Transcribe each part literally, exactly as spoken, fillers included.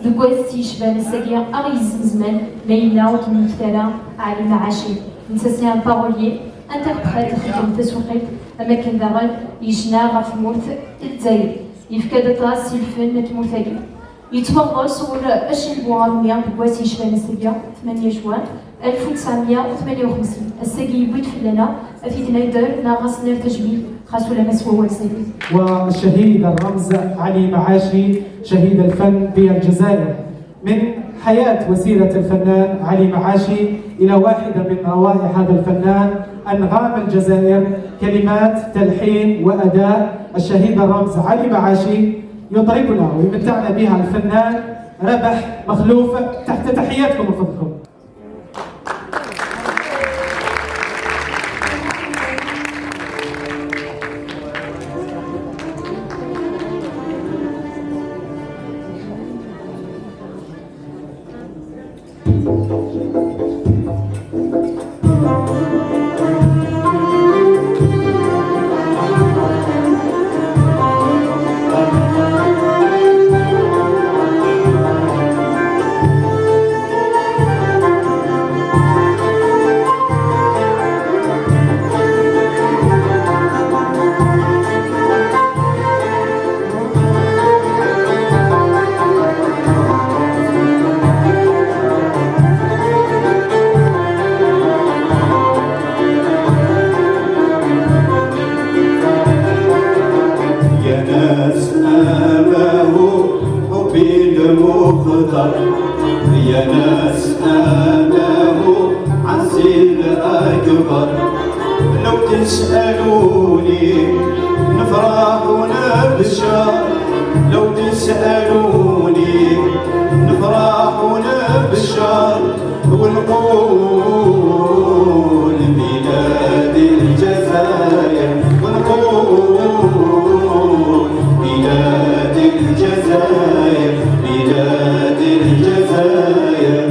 Deg wass yecban ass-agi, aɣ-yezzemzmen ma yella ur d-nemmekta ara Ɛli Mɛaci. Netta c'est un parolier, interprète, ixeddem tasuqilt, am akken daɣen yecna ɣef tmurt n Lezzayer. Yefka-d aṭas i lfen n tmurt-agi. Yettwaɣer sɣur acengu armi deg wass yecban ass-agi, tmanya juin, alef u tesɛemya u tmanya u xemsin. Ass-agi yewwi-d fell-aneɣ ad t-id-nader neɣ ɣas nerr tajmilt, xas ulamma s wawal sayi. والشهيد الرمز علي معاشي، شهيد الفن بالجزائر. من حياة وسيرة الفنان علي معاشي إلى واحدة من روائع هذا الفنان، أنغام الجزائر، كلمات، تلحين وأداء الشهيد الرمز علي معاشي. يطربنا ويمتعنا بها الفنان ربح مخلوف، تحت تحياتكم وفضلكم. يا ناس، أماه حبي المختار، يا ناس، أماه عزي الأكبر. لو تسألوني نفرح ونبشر، لو تسألوني نفرح ونبشر، ونقول ميلاد الجزائر، ونقول ميلاد الجزائر، ميلاد الجزائر.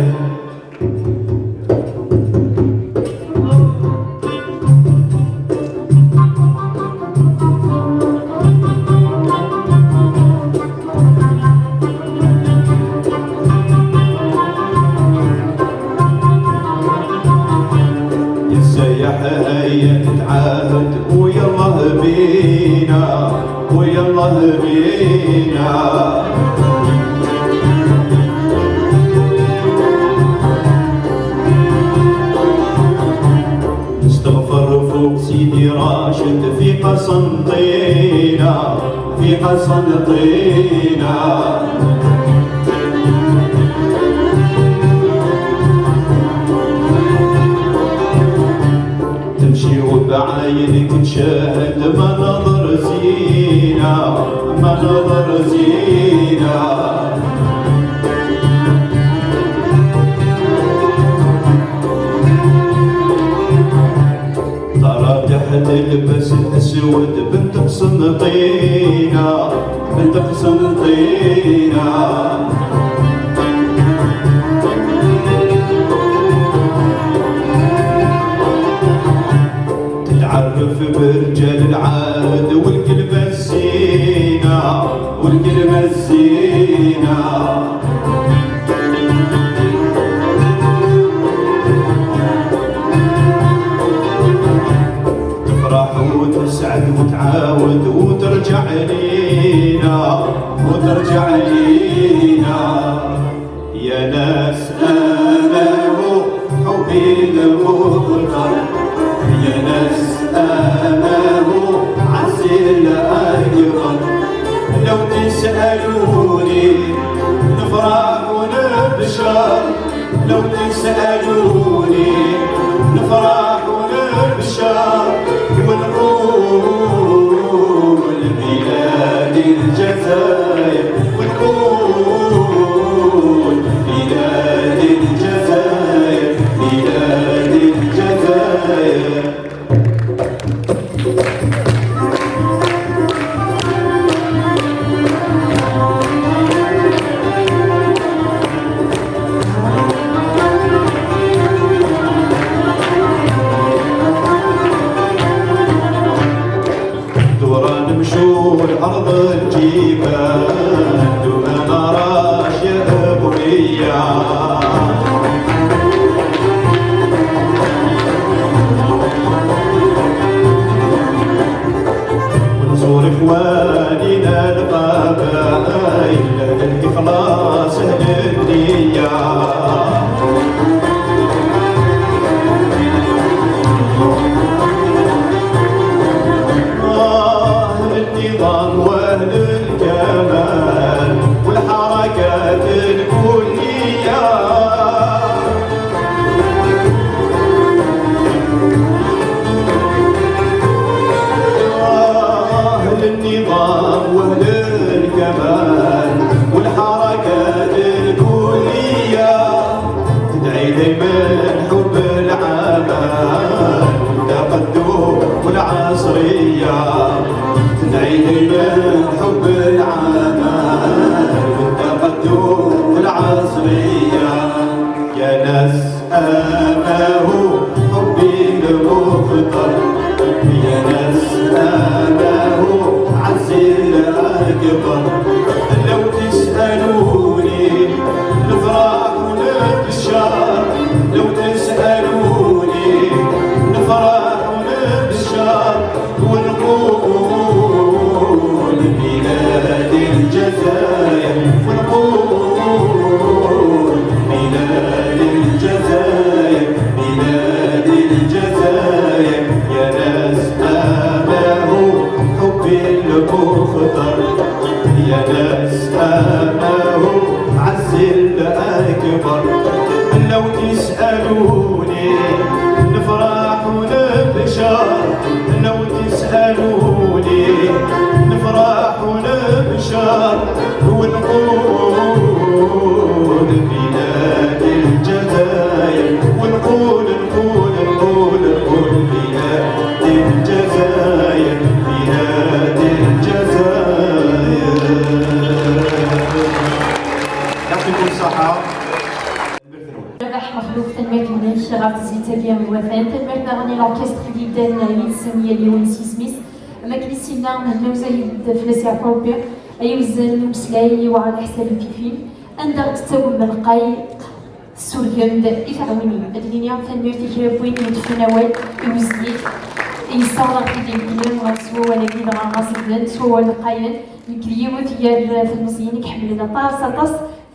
يا السياح هيا نتعاهد ويلا بينا، ويلا بينا. نستغفر فوق سيدي راشد في قسنطينة، في قسنطينة. تمشي وبعينك تشاهد مناظر زينة، مناظر زينة. ترى تحت البس الأسود بنت قسنطينة، بنت قسنطينة. تتعرف برجال العهد والكلمة الزينة، والكلمة الزينة. تفرح وتسعد وتعاود وترجع لينا، وترجع لينا. يا ناس، أماه حبي المغتر، يا ناس، أماه عزي الأكبر. لو تسألوني نفرح ونبشر، لو تسألوني نفرح ونبشر، ونقول بلادي الجزائر، ونقول Ur nẓur ikhwan-ina lqabayel, deg ixlaṣ n nniya. آه، النظام وأهل الكمال والحركات الكلية. آه، النظام وأهل الكمال والحركات الكلية. تدعي دايما حب العمل والتقدم والعصرية. تدعي دايما حب العمل والتقدم والعصرية. يا ناس، أماه حبي المخطر، يا ناس، أماه عزي الأكبر. لو تسألوني نفرح ونبشر، لو تسألوني نفرح ونبشر، ونقول بلاد الجزائر، ونقول بلاد الجزائر، بلاد الجزائر. يا ناس، أماه حبي المخطر، يا ناس، أماه عزي الأكبر. لو تسألوني نفرح ونبشر، لو تسألوني نفرح ونبشر، ونقول بلاد الجزائر، ونقول، نقول، نقول، نقول بلاد الجزائر، بلاد الجزائر. يعطيكم الصحة. Rabaḥ Mexluf, tanemmirt-nnek ɣef tezlit-agi n watan. Tanemmirt daɣen i l'orchestre i d-yeddan yid-sen yal yiwen s yisem-is. Am akken i s-yenna Mhenna Uzayed, fell-as yeɛfu Rebbi, ay uzzal n umeslay yewɛer leḥsab n tifin, anda ɣ-d-tettagem lqay, tessurgem-d i tɛewnin. Ad d-nini tanemmirt i kra n win yeṭṭfen awal i uzlik, yessaweḍ-aɣ-d-id-yegni ɣef s wawal-agi, dɣa ɣas-d s wawal lqayen. Nekk d yiwet gar telmeẓyin i iḥemmlen aṭas, aṭas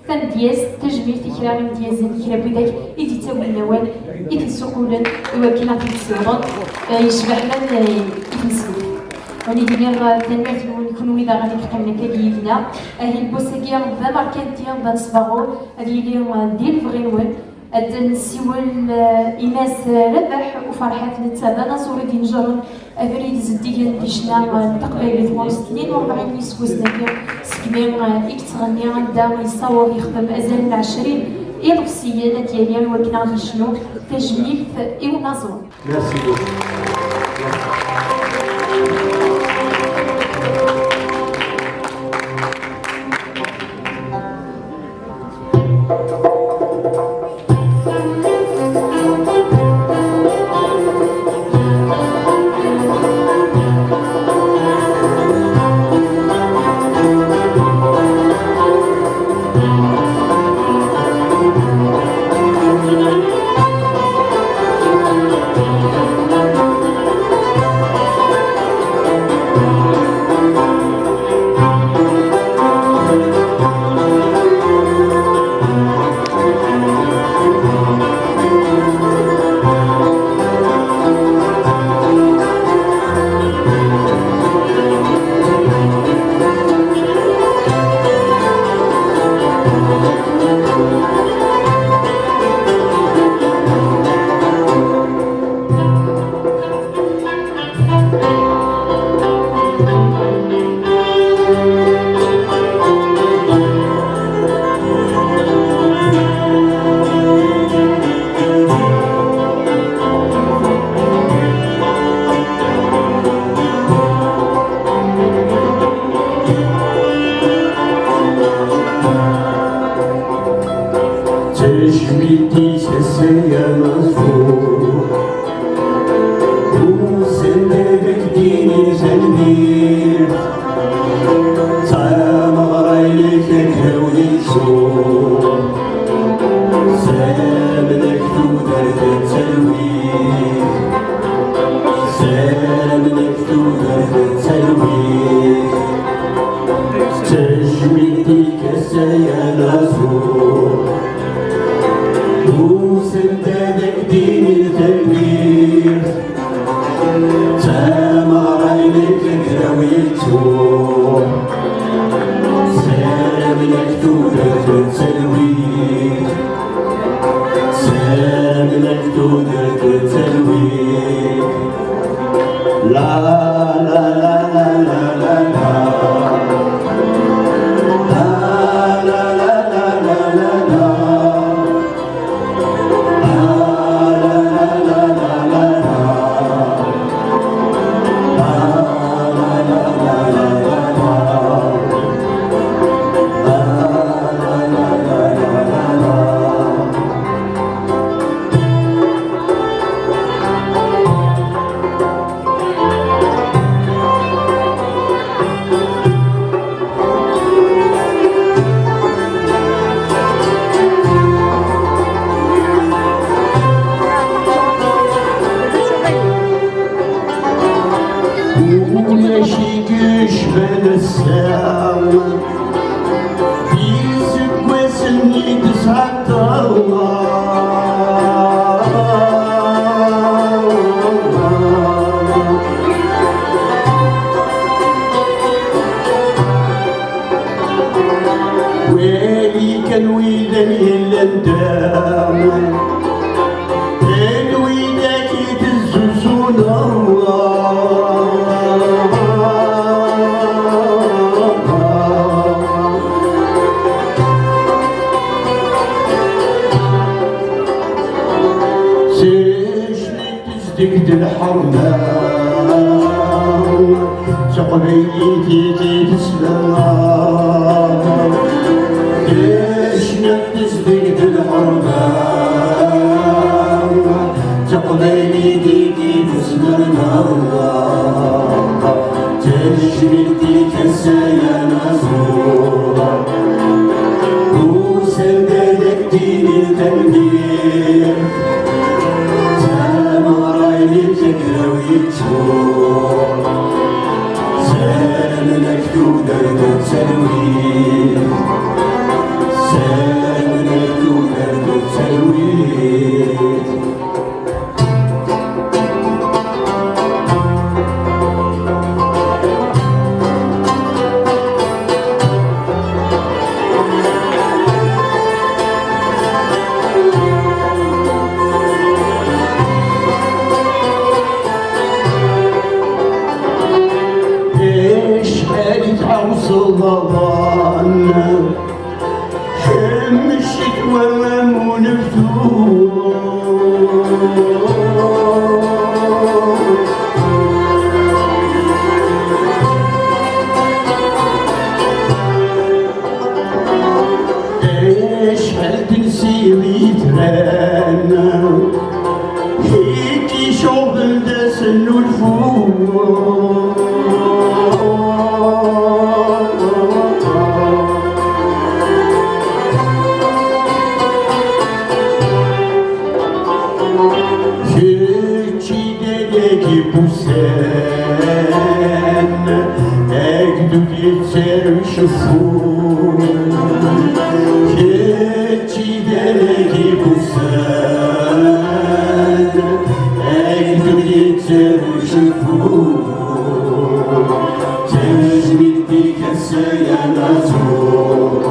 tamedyazt, tajmilt i kra imedyazen, i kra n widak i d-yettawin awal, i t-yessuqulen i wakken ad t-id-ssiwḍen, eh, yecbeḥ man, eh, i tmesliwt. Uni d-iniɣ, eh, tanemmirt-nwen kunwi daɣen i yeqqimen akkagi yid-neɣ. Ahil n wass-agi d amerkanti, d anesbaɣur, ad yili, eh, di lebɣi-nwen. Ad nessiwel, eh, i Mass Rabaḥ Uferḥat, netta d anaẓur i d-inejren abrid zeddigen di ccna, eh, n teqbaylit ɣur-s tnin u rebɛin n yiseggasen-agi, segmi, eh, i yettɣenni, anda yessaweḍ yexdem azal n ɛecrin iḍebsiyen ad d-yali i wakken ad yecnu tajmilt i unaẓur. Merci beaucoup. Tajmilt-ik ass-a ya Manṣur, ussan-a ad ak-d-inin tanemmirt, d tameɣra-inek agraw di ksur. Saramen-ak tudert d talwit. Saramen-ak tudert d talwit. Tajmilt-ik ass-a ya Naẓur. Usan-d ad ak-d-inin tanemmirt. Tameɣra-inek agraw yeččur. Saramen-ak tudert d talwit. Saramen-ak tudert d talwit. La, la, la, la, la, la, la. La, la, la, la, la, la, la. Ulac i yecban ass-a, d iseggasen i d-tesɛeddaḍ. Wali kan widan yellan da, d widak i tezzuzuneḍ. Sejnit tezdeg d lḥerma, d taqbaylit i d-tesla. Sejnit tezdeg d lḥerma, d taqbaylit i d-tesla. Tajmilt-ik ass-a ya Naẓur. Usan-d ad ak-d-inin tanemmirt. Tameɣra-inek agraw yeččur. Saramen-ak tudert d talwit. Saramen-ak tudert d talwit. Acḥal i tɛawseḍ aḍan, ḥemmec-it wamma am unebdu. Acḥal d-nsiɣ itran, i k-icuɣben d asnulfu. Kečč i d adagi n wussan, agdud yettaru ceffu. Kečč i d adagi n wussan, agdud yettaru ceffu. Tajmilt-ik ass-a ya Naẓur.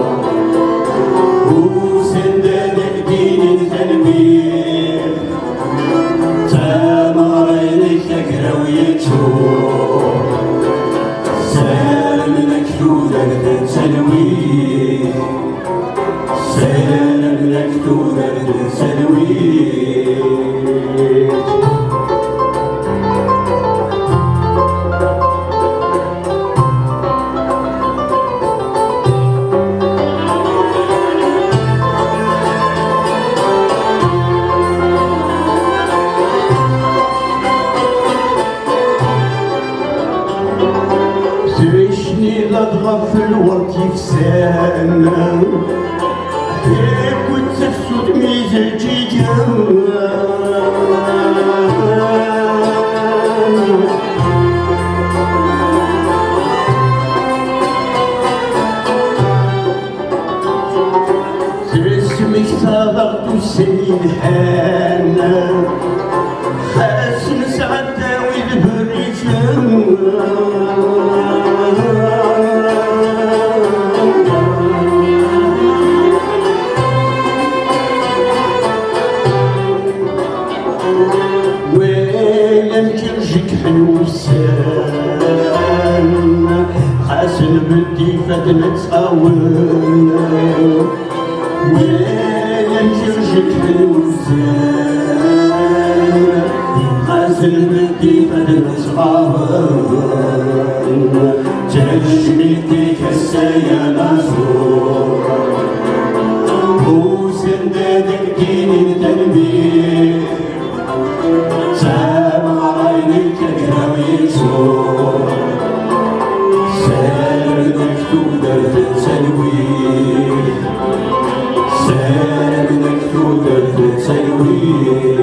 Usan-d ad ak-d-inin tanemmirt. Tameɣra-inek agraw yeččur. Saramen-ak tudert d talwit. Saramen-ak tudert d talwit. Tecniḍ-d ɣef lweṛt yefsan, akked Tefsut mi zelǧiǧen. Tesmektaḍ-aɣ-d ussan yelhan, xas nesɛedda wid berriǧen. Wala amek irjekḥen wussan, xas nbedd ifadden ad ttɣawen. Wala amek irjekḥen wussan, xas nbedd ifadden ad ttɣawen. Tajmilt-ik ass-a ya Naẓur, usan-d ad ak-d-inin tanemmirt. Tameɣra-inek agraw yettru. Ssaramen-ak tudert d talwit. Ssaramen-ak tudert d talwit.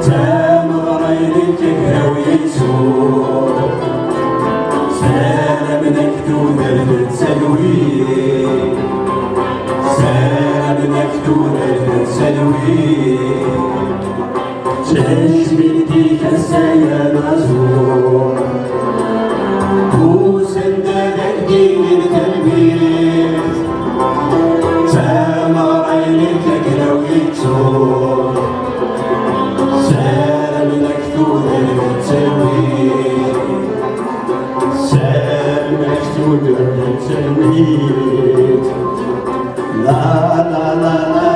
Tameɣra inek agraw yettru. Ssaramen-ak tudert d talwit. Ssaramen-ak tudert d talwit. Tajmilt-ik ass-a ya Naẓur. Usan-d ad ak-d-inin tanemmirt. Tameɣra-inek agraw yettru. Ssaramen-ak tudert d talwit. Ssaramen-ak tudert d talwit. La, la, la, la.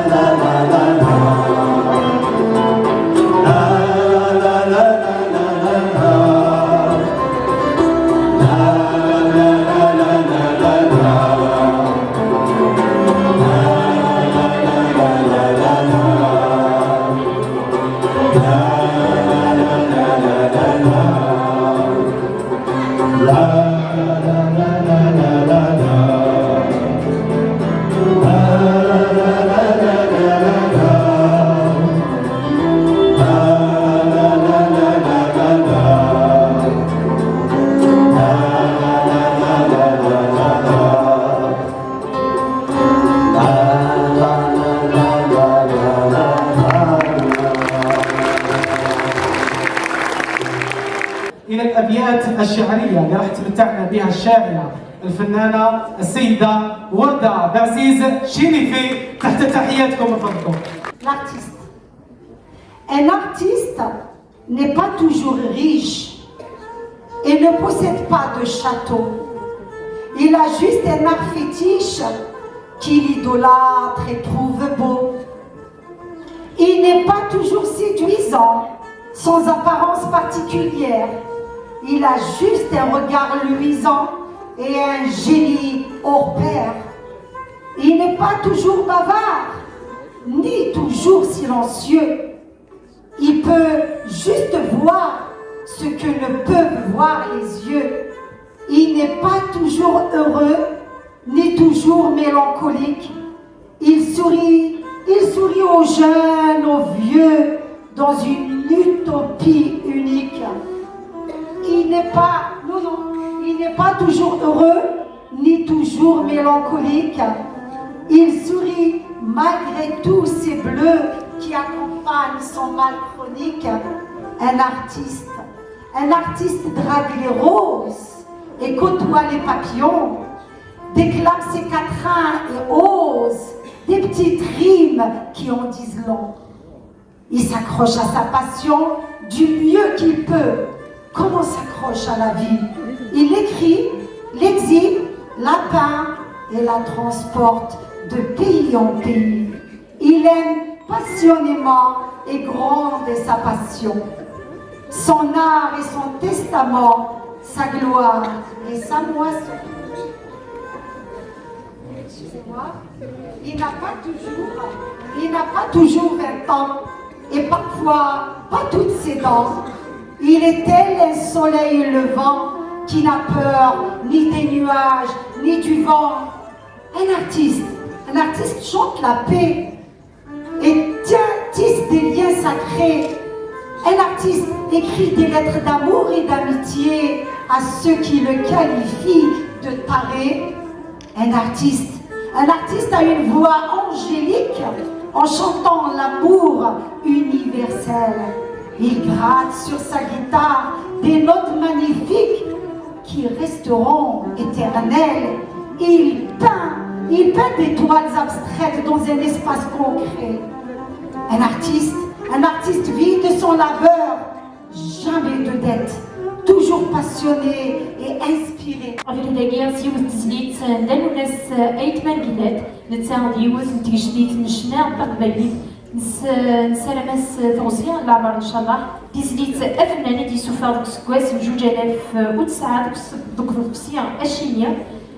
إلى الأبيات الشعرية اللي راح تمتعنا بها الشاعرة الفنانة السيدة وردة بعزيز شيريفي، تحت تحياتكم من فضلكم. L'artiste. Un artiste n'est pas toujours riche et ne possède pas de château. Il a juste un art fétiche qu'il idolâtre et trouve beau. Il n'est pas toujours séduisant, sans apparence particulière. Il a juste un regard luisant et un génie hors pair. Il n'est pas toujours bavard, Toujours silencieux. Il peut juste voir ce que ne peuvent voir les yeux. Il n'est pas toujours heureux, ni toujours mélancolique. Il sourit, il sourit aux jeunes, aux vieux, dans une utopie unique. Il n'est pas, non, non, il n'est pas toujours heureux, ni toujours mélancolique. Il sourit malgré tous ces bleus qui accompagnent son mal chronique. Un artiste, un artiste drague les roses et côtoie les papillons, déclame ses quatrains et ose des petites rimes qui en disent long. Il s'accroche à sa passion du mieux qu'il peut, comme on s'accroche à la vie. Il écrit, l'exhibe, la peint et la transporte de pays en pays. Il aime passionnément et grande est sa passion. Son art est son testament, sa gloire est sa moisson. Excusez-moi. Il n'a pas toujours, il n'a pas toujours vingt ans et parfois pas toutes ses dents. Il est tel un soleil levant qui n'a peur ni des nuages ni du vent. Un artiste, un artiste chante la paix et tient, tisse des liens sacrés. Un artiste écrit des lettres d'amour et d'amitié à ceux qui le qualifient de taré. Un artiste, un artiste a une voix angélique en chantant l'amour universel. Il gratte sur sa guitare des notes magnifiques qui resteront éternelles. Il peint, il peint des toiles abstraites dans un espace concret. Un artiste, un artiste vit de son labeur, jamais de dette, toujours passionné et inspiré. Ɣef dagi s yiwet n tezlit n Lalla Lwennas Ayt Mengellat, netta d yiwet n tgejdit n ccna taqbaylit. Nessaram-as teɣzi n leɛmer, ncallah. Tizlit afennan i d-yessufeɣ deg useggas n zuǧ alaf u tesɛa deg uḍebsi acimi,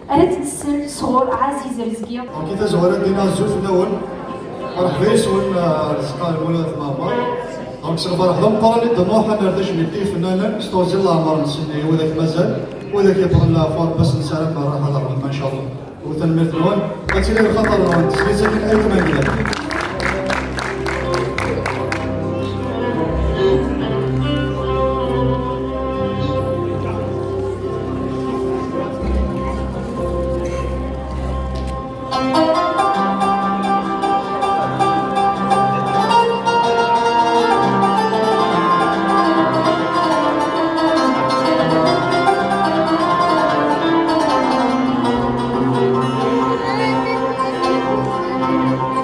ara tt-nessen sɣur Ɛaziz Rezgi. Akka tazwara, ddin azul fell-awen. Mṛeḥba yes-wen, ah, Rezqa Lmulud Mɛemmer. Donc, s lferḥ d ameqqran i d-nruḥ ad nerr tacmilt i yifennanen s teɣzi n leɛmer-nsen, i widak mazal, widak yewwḍen leɛfu, Ṛebbi ad s-nessaram rraḥa d ṛṛeḥma, ncallah. U tanemmirt-nwen, ad tili lxaṭer-nwen, tezlit-agi n Ayt Mengellat.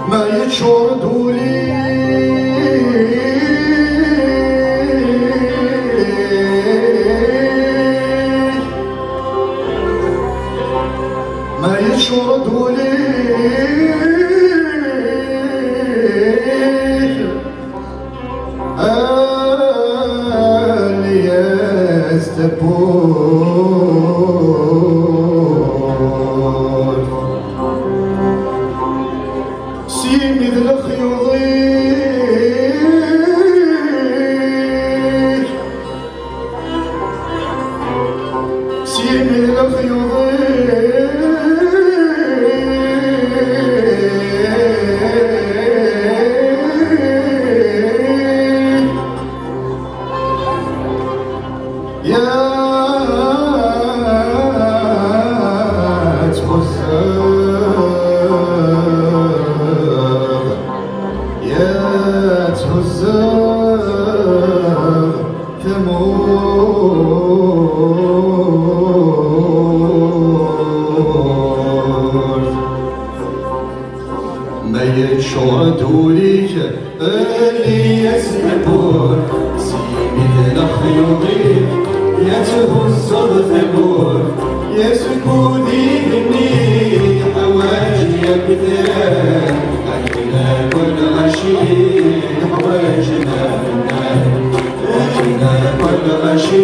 Ma yeččur d ul-ik, ma yeččur d ul-ik, ali-yas tawwurt. S yimi d lexyuḍ-ik, s yimi d lexyuḍ-ik. Ya ttḥusseɣ, ya ttḥusseɣ tamurt. Ma yeččur d ul-ik, ali-yas tawwurt, s yimi d lexyuḍ-ik, ya thuzzeḍ tamurt, ya skud igenni ḥwaǧ yakk tran, akken akk lɣaci ḥwaǧen afennan. Akken akk lɣaci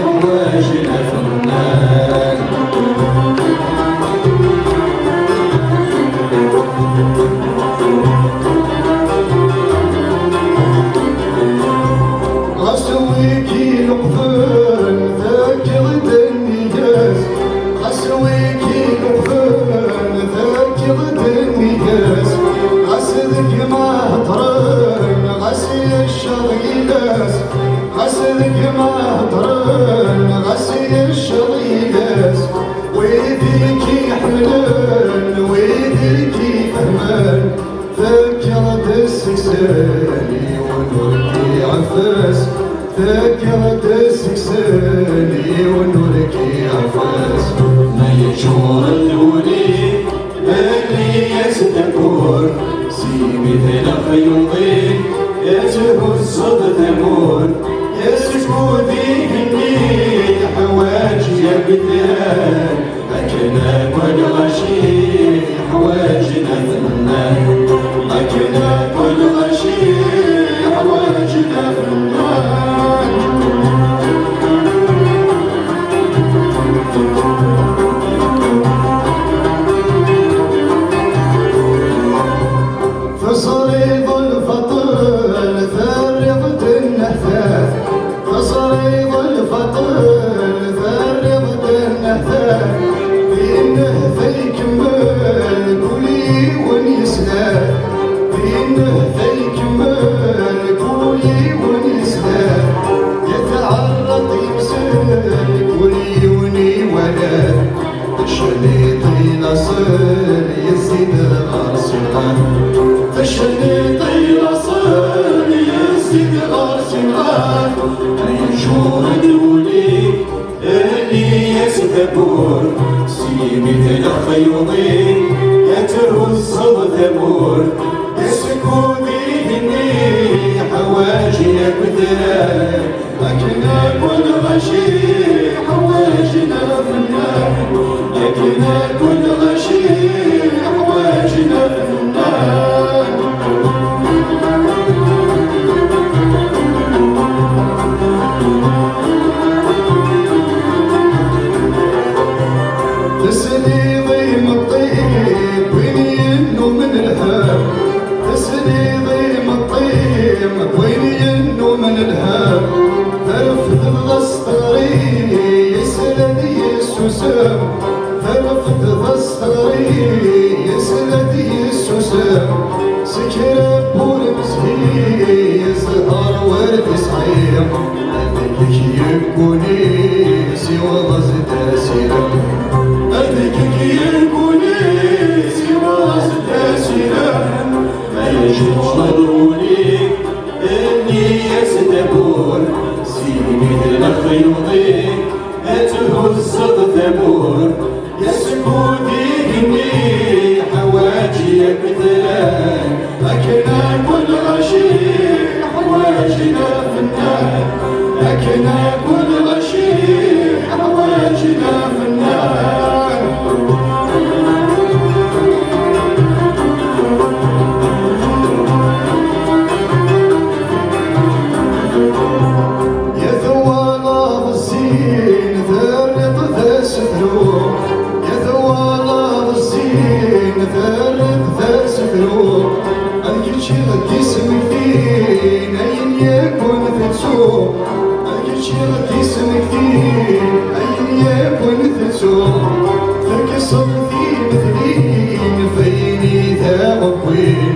ḥwaǧen afennan. Deg ma heddren, ɣas yecceḍ yiles, wid i k-iḥemmlen, wid i k-ifehmen, tefkiḍ-d seg-sen yiwen ur k-iɛeffes, tefkiḍ-d seg-sen yiwen ur k-iɛeffes. Ma yeččur-d wul-ik, Alli-yas tawwurt, s yimi d lexyuḍ-ik, ad thuzzeḍ tamurt. Askud igenni yeḥwaǧ akter, akken akk lɣaci ḥwaǧen afennan, akken akk lɣaci ḥwaǧen afennan. Teẓriḍ lbaṭel, terriḍ-d nneḥtaf. Teẓriḍ lbaṭel, terriḍ-d nneḥtaf. Di nnehta ikemmel, kul yiwen yesla. Di nnehta ikemmel, kul yiwen yesla. Yetɛerreḍ yemsel, kul yiwen iwala. Tecniḍ i laṣel, yezzi-d ɣer ṣṣiḥan. Tecniḍ i laṣel, yezzi-d ɣer ṣṣiḥan. Ay yeččur-d wul-ik, alli-yas tawwurt, s yimi d lexyuḍ-ik, ad thuzzeḍ tamurt. Askud igenni ḥwaǧ akter, akken akk lɣaci ḥwaǧen afennan, akken akk lɣaci ḥwaǧen afennan. Tesliḍ i imeṭṭi, win yennumen lḥeqq. Tesliḍ i imeṭṭi, win yennumen lḥeqq. Terfdeḍ-as teɣri, yesla-d yessusem. Terfdeḍ-as teɣri, yesla-d yessusem. S kra n wul mezhi, zzher ur t-isɛi. Ad k-yegguni, siweḍ-as-d asirem. Ad k-yegguni, siweḍ-as-d asirem. Ma yeččur wul-ik, alli-yas tawwurt, s yimi d lexyuḍ-ik, ad thuzzeḍ tamurt. Askud igenni ḥwaǧ akter, akken akk lɣaci ḥwaǧen afennan, akken akk lɣaci ḥwaǧen afennan. Ya twalaḍ zzin, terriḍ d asefru. Ya twalaḍ zzin, terriḍ d asefru. Ad kečč i ɣ-d-ismektin ayen yakk tettu. Ad kečč i ɣ-d-ismektin ayen yakk tettu. Tekkseḍ timetlin f ayen i d aɣewwin.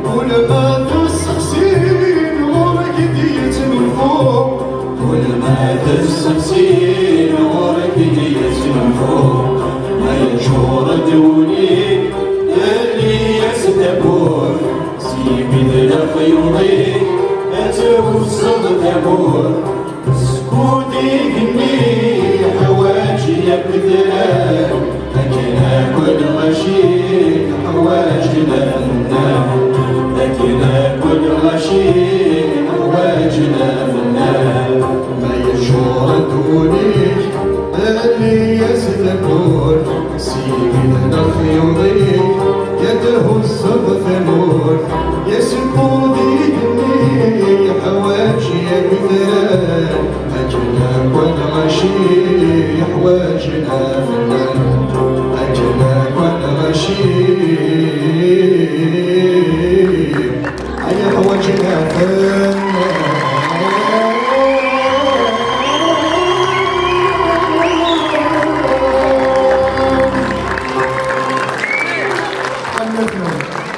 Kul ma tesseqsin ɣur-k i d-yettnulfu. Kul ma tesseqsin ɣur-k i d-yettnulfu. Ma yeččur-d wul-ik, alli-yas tawwurt. S yimi d lexyuḍ-ik, ad tewseḍ tamurt. Skud igenni ḥwaǧ akter, akken akk lɣaci ḥwaǧen afennan, akken akk lɣaci ḥwaǧen afennan. Ma yeččur-d wul-ik, alli-yas tawwurt. S yimi d lexyuḍ-ik, ad thuzzeḍ tamurt. Ya skud igenni ḥwaǧ akter, akken akk lɣaci ḥwaǧen afennan, akken akk lɣaci ay ḥwaǧen afennan.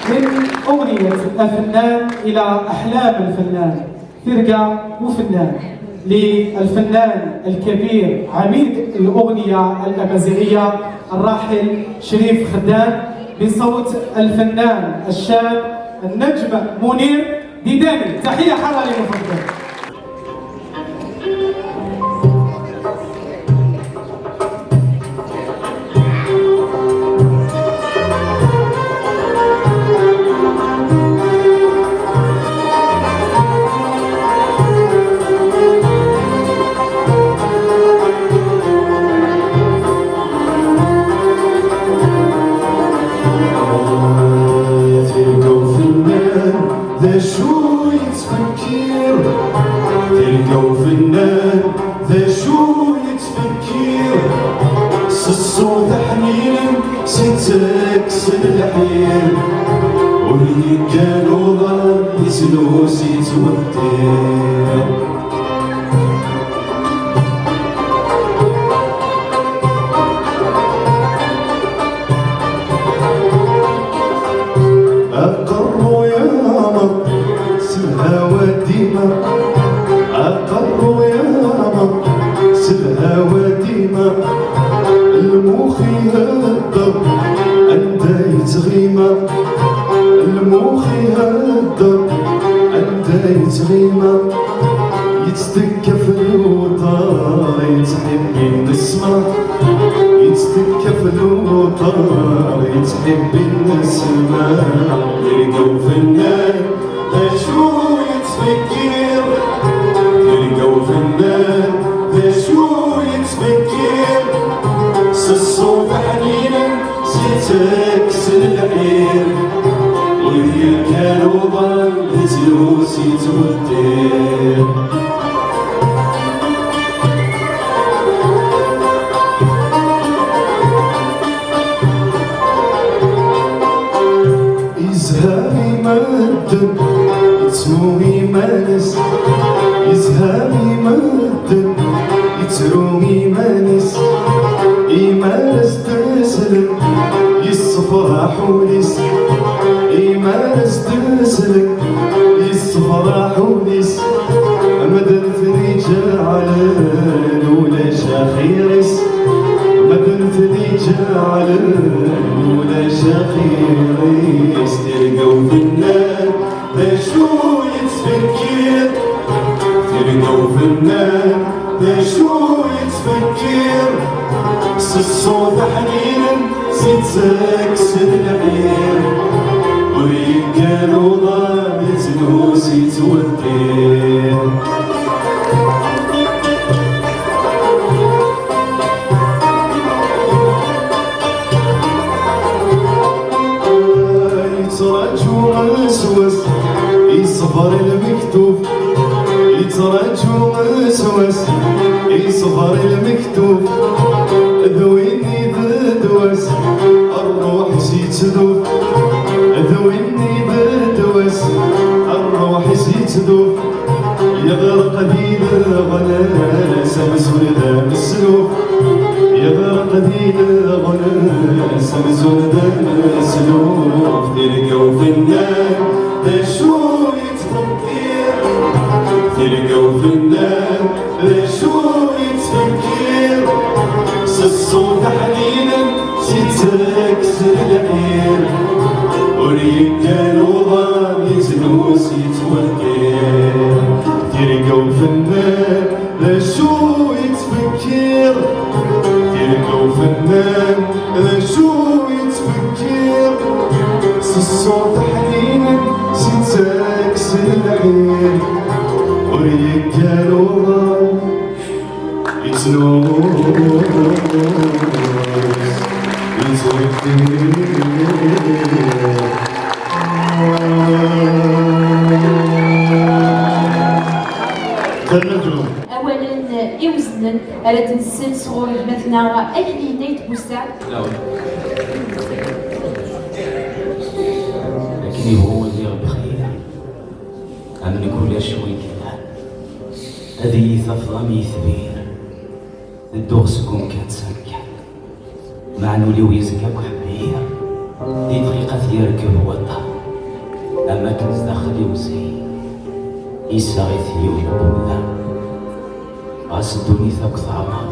من أغنية الفنان إلى أحلام الفنان. Tirga n ufennan. للفنان الكبير عميد الأغنية الأمازيغية الراحل شريف خدام، بصوت الفنان الشاب النجم منير ديداني. تحية حارة لمفضل. Tirga ufennan d acu yettfekkir? Tirga ufennan d acu yettfekkir? S ṣṣut aḥninen, s ittekksen lḥir, ur yeggan uḍar, yeslus yettwettir. Aqerru yeɛmer s lhawa dima, aqerru yeɛmer s lhawa dima, lmux ihedder anda yettɣima, lmux ihedder anda yettɣima, yettekka f luṭar yettḥibbi nnesma, yettekka f luṭar yettḥibbi nnesma. Tirga ufennan d acu yettfekkir? Tirga ufennan d acu yettfekkir? S ṣṣut aḥninen, s ittekksen lḥir, ur yeggan uḍar, yetlus yettwettir. Yezha i medden, yettru i iman-is. Yezha i medden, yettru i iman-is. Imar as-d-slen, yessefraḥ ul-is. Imar as-d-slen, yessefraḥ ul-is. Medden ten-iǧeɛlen ulac axir-is. Medden ten-iǧeɛlen ulac axir-is. Tirga ufennan d acu yettfekkir? Tirga ufennan d acu yettfekkir? S ṣṣut aḥninen, s ittekksen lḥir, ur yeggan uḍar, yettnus yettwettir. Yettraǧu s wass, yeṣber i lmektub. Yettraǧu s wass, yeṣber i lmektub. D win i d ddwa-s, rruḥ-is yettdub. D win i d ddwa-s, rruḥ-is yettdub. Yeɣreq di leɣnas amzun d ameslub. Yeɣreq di leɣnas amzun d ameslub. Tirga ufennan d acu yettfekkir? Tirga ufennan d acu yettfekkir? S ṣṣut aḥninen, s ittekksen lḥir, ur yeggan uḍar, yettnus yettwettir. Tirga ufennan d acu yettfekkir? Tirga ufennan d acu yettfekkir? S ṣṣut aḥninen, s ittekksen lḥir, ur yeggan uḍar, yettnus yettwettir. Awalen iweznen ara d-nsel sɣur gma-tneɣ Akli Nait Busaɛ. Akken ihuwa ziɣ bxir, am nekk ulac win yellan, ad iyi-tafeḍ am yitbir, tedduɣ seg umkan s amkan. Meɛna ul-iw yezga akk ḥbir, di dqiqat yerkeb waṭṭan, am akken zdaxel-iw zik, yessaɣ-it yiwen n wemdan. Ɣas ddunit akk teɛmer,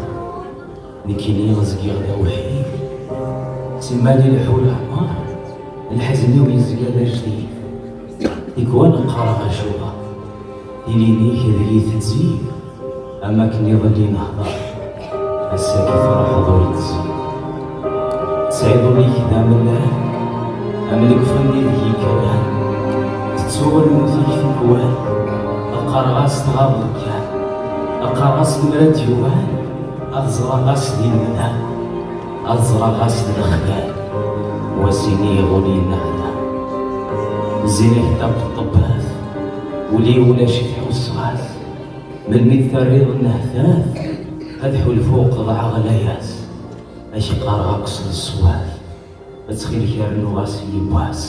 nekkini zgiɣ d awḥid. Simmal ileḥḥu leɛmer, lḥezn-iw yezga d ajdid. Tikwal qqareɣ acuɣer, tili-nni deg-i tezzid. Am akken iḍelli nehder, ass-agi truḥeḍ ur tezzi. Tesɛiḍ ul-ik d amellal, am lekfen ideg i yekkran. Tettuɣ lmut-ik tikwal, qqareɣ-as tɣabeḍ kan. Qqareɣ-as lemmer ad d-yuɣal, ad ẓreɣ ɣas di lemdam, ad ẓreɣ ɣas d lexyal. Wass-ini iɣul yenneɛdam. Zzin-ak-d akk ṭṭebbat, ul-iw ulac-it ḥusseɣ-as. Melmi d-terriḍ nnehtat, ad ḥulfuɣ qeḍɛeɣ layas. Ak-qqareɣ akk s leṣwat, ttxil-k rnu-as yiwwas.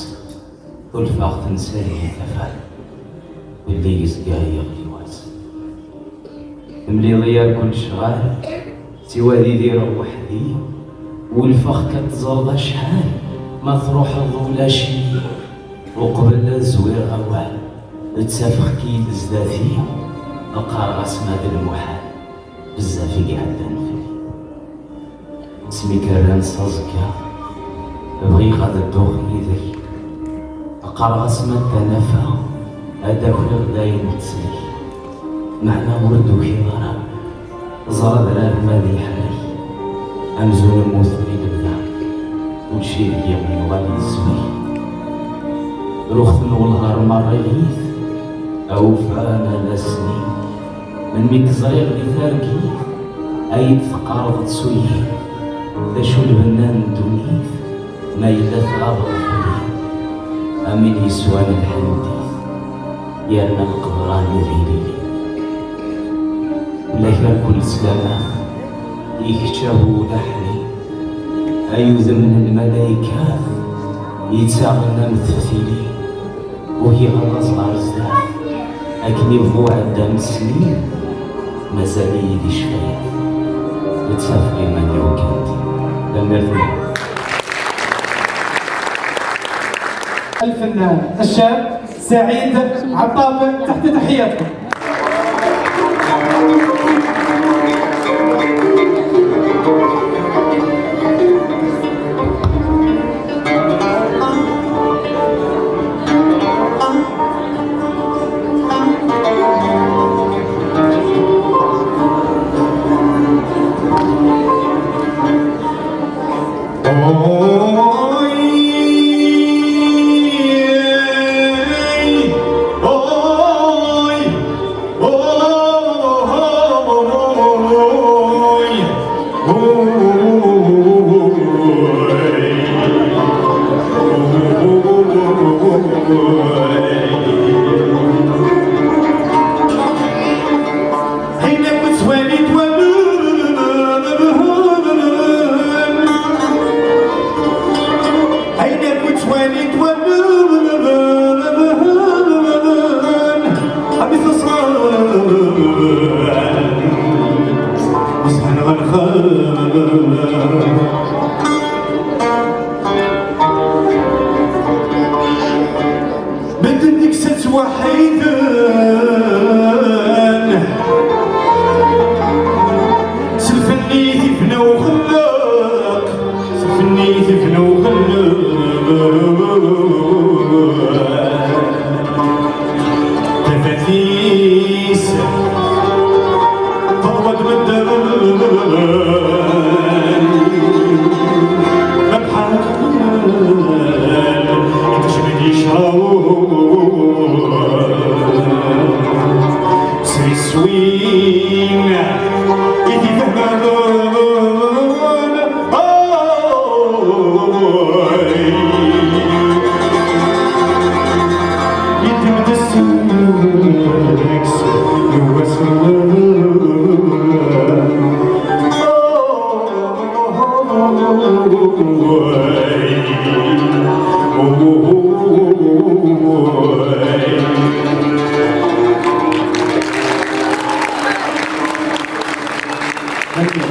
Ḥulfaɣ tensa-yi tafat, belli yezga yeɣli wass. Temliḍ-iyi ar kul ccɣal, siwa ad idireɣ weḥd-i. Ulfeɣ-k ad teẓreḍ acḥal ma truḥeḍ ulac-iyi. Uqbel ad zwireɣ awal, ttafeɣ-k-id zdat-i. Qqareɣ-as ma d lmuḥal, bezzaf i iɛeddan fell-i. Asmi k-rran s aẓekka, bɣiɣ ad dduɣ yid-k. Qqareɣ-as ma d tanafa, ad d-akiɣ d ayen ttselk. Meɛna ur d-tukiḍ ara, ẓer adrar ma d iḥerrek. Amzun mmuten i lebda, kulci deg-i yuɣal yesbek. Ruɣ-ten welɣar merra-yit, awfan ala snin. Melmi k-ẓriɣ di targit, ay d-teqqareḍ d suyi. D acu lbenna n ddunit, ma yella tɣabeḍ fell-i? Am win yeswan lḥendit, yerna lqeḍran d ilili. Fell-ak akk leslama, i kečč a bu laḥni, ay udem n lmalaykat, yettaɣen am teftilin. Ugiɣ ad aẓ ɣer zdat, akken ibɣu ɛeddan snin, mazal-iyi di ccfayat, ttafeɣ iman-iw kan. Tanemmirt-nwen. الفنان الشاب سعيد عطاف، تحت تحياتكم. Ayen akk ttwalin ttwalin. Ayen akk ttwalin ttwalin. Am i teṣṣan. Yesɛan ɣer lxir. Medden deg-s ttwaḥiden. S lfenni tibna uxellaq, s lfenni tibna uxellaq. Tafat-is teḍwa-d medden. Abḥal ikcem-d yecraw s iswi i t-ifehhmen. Thank you.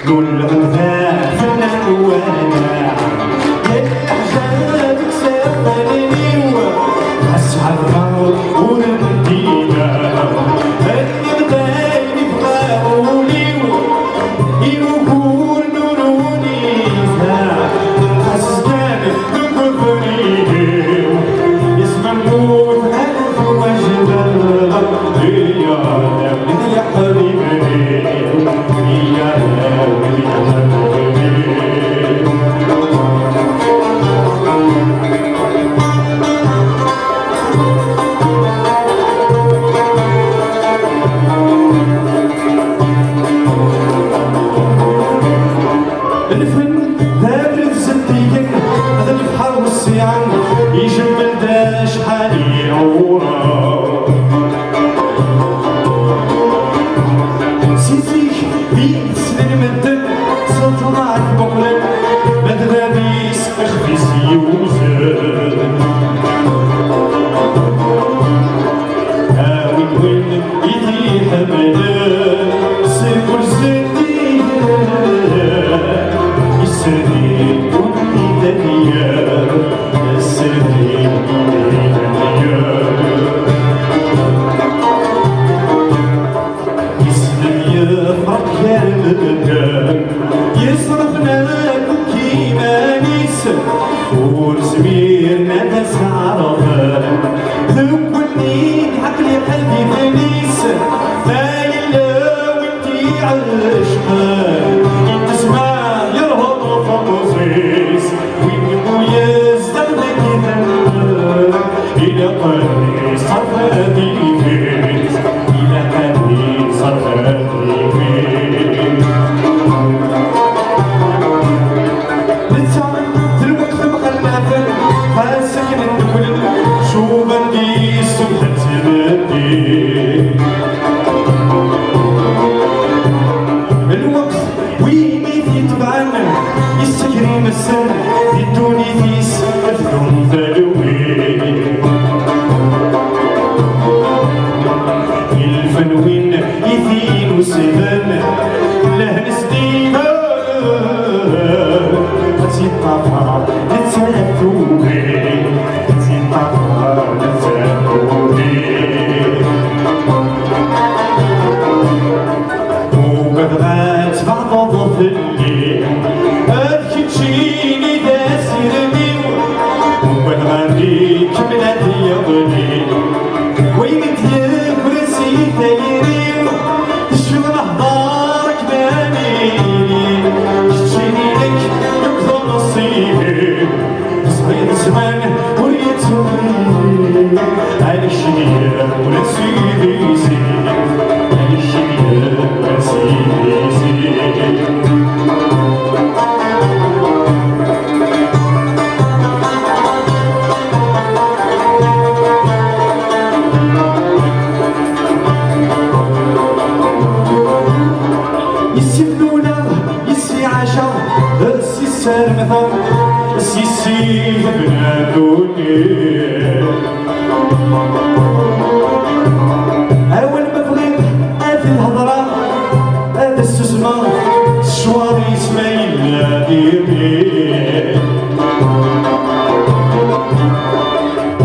Nulleɣ-d d afennan wala. Yal leḥjaj deg-s iṭṭalen-iw. Ɣas ɛerḍeɣ ur ndideɣ. Annaɣ d ayen i Ilaq ad iṣerf ad ibid, ilaq ad iṣerf ad ibid. Netta d lweqt mxellafen, ɣas akken dduklen, cuban di ssebba d tmetti. Lweqt win i t-itebɛen, yessegri-asen di ddunit-is ad dum talwit. Ilfan win i tin usden, lehn sdidan, ad tt-iṭṭafar nettat tugi, ad tt-iṭṭafar nettat tugi. Ugadeɣ ad tbeɛdeḍ fell-i, ad keččini d asirem-iw. Ugadeɣ ad ikemmel ad yeḍli, wayen i d-yeggran si tayri-w. Tecfiḍ nehḍer akken ad nili, keččini nekk akked unṣib-iw. Ẓriɣ zzman ur yettwali, ala kečč i d-yellan ula d sidi-s. Ala kečč i d-yellan ula d sidi-s. Yessi Mlula, yessi Ɛaca, yessi Sermta, yessi Tebna Duni. Awal ma bɣiɣ ad lhedreɣ, ad ssusmeɣ, ccwar yesma yella diri.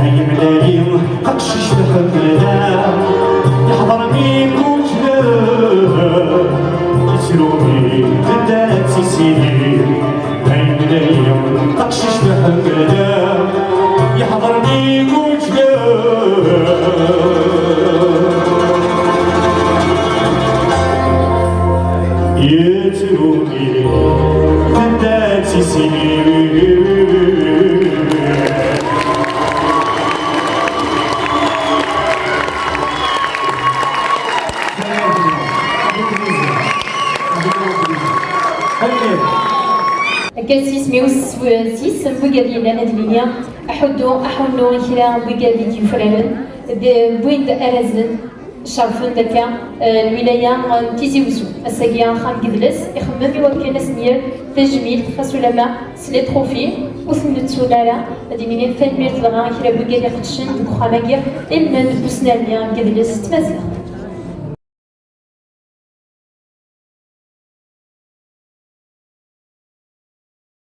Ay mlali, taqcict ḥemmleɣ, yeḥḍer mi guǧleɣ, yettru mi tedda d tisini. Ay mlali, taqcict ḥemmleɣ, yeḥḍer mi guǧleɣ, yettru mi tedda d tisini. Akka s yisem-iw s, s yisem n wigad yellan ad d-nini aḥuddu, aḥunnu i kra n wigad i d-yufraren, d-, wwin-d arazen, cerfen-d akka, eh, lwilaya n Tizi Wezzu. Ass-agi axxam n yidles ixemmem i wakken ad sen-yerr tajmilt, xas ulamma s les trophies ur ten-nettu ara. Ad d-nini tanemmirt dɣa i kra n wigad iqeddcen deg uxxam-agi, ilmend n usnerni n yidles s tmaziɣt.